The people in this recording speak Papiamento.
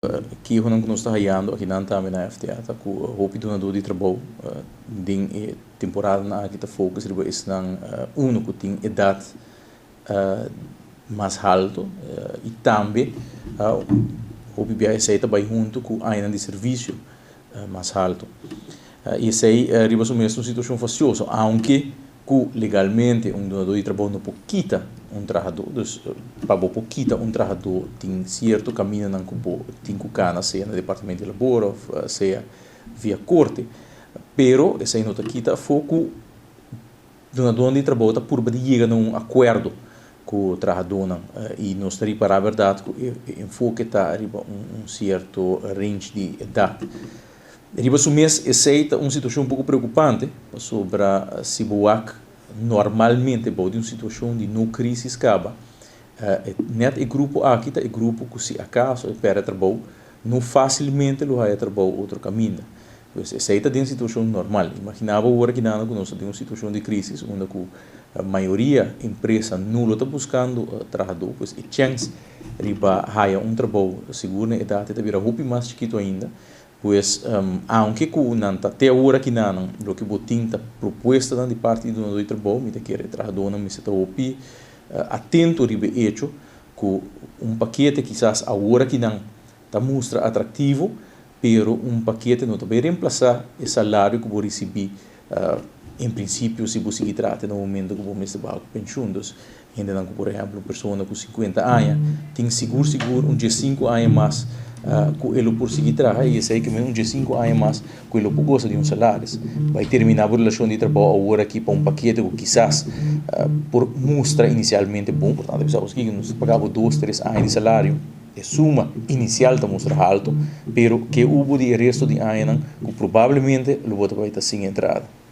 Kehonan ku nos ta hayando akinan tambe na FTA ta ku hopi dunadó di trabou den e temporadanan aki ta focus riba esnan uno ku tin edat mas haltu i tambe hopi bia esei ta bai huntu ku añanan di servisio mas haltu. I esei riba su mes ta un situashon fastioso, aunke ku legalmente un dunadó di trabou no por kita un trahadó. Dus pa bo por kita un trahadó tin sierto kamindanan ku bo tin ku kana, sea na departamento di labor òf sea via korte. Pero esei no ta kita afó ku dunadónan di trabou ta purba di yega na un akuerdo ku trahadónan. I nos ta ripará bèrdat ku e enfoke ta riba un sierto range di edat. Riba su mes esei ta un situashon poko preokupante, pasobra si bo wak normalmente bou di un situashon di no krisis kaba, nèt e grupo aki ta e grupo ku si akaso e pèrdè trabou, no fásilmente lo haya trabou otro kaminda. Pues esei ta den situashon normal. Imaginá bo ora kinan ku nos ta den un situashon di krisis unda ku mayoria empresa no lo ta buskando trahadó, pues e chèns riba haya un trabou sigur na e edat ta bira hopi mas chikitu ainda. Pues, aunke ku nan ta te awor aki nan, loke bo tin ta propuestanan di parti di dunadó di trabou, mi ta kere e trahadónan mester ta hopi atento riba e echo ku un pakete kisas awor aki nan ta mustra atraktivo, pero un pakete no ta bai remplasá e salario ku bo risibí en prinsipio si bo sigui traha te na momento ku bo mester baha ku penshun. Dus, hendenan ku por ehèmpel un persona ku 50 aña tin sigur sigur un 15 aña mas ku e lo por sigui traha i esei ke men un 15 aña mas ku e lo por gosa di un salaris. Bai terminá bo relashon di trabou awor aki pa un pakete ku kisas por mustra inisialmente bon, por tanto bisa bo skiko nos ta paga bo 2, 3 aña di salario, e suma inisial ta mustra haltu, pero ke hubo di e resto di añanan ku probablemente lo bo ta bai ta sin entrada.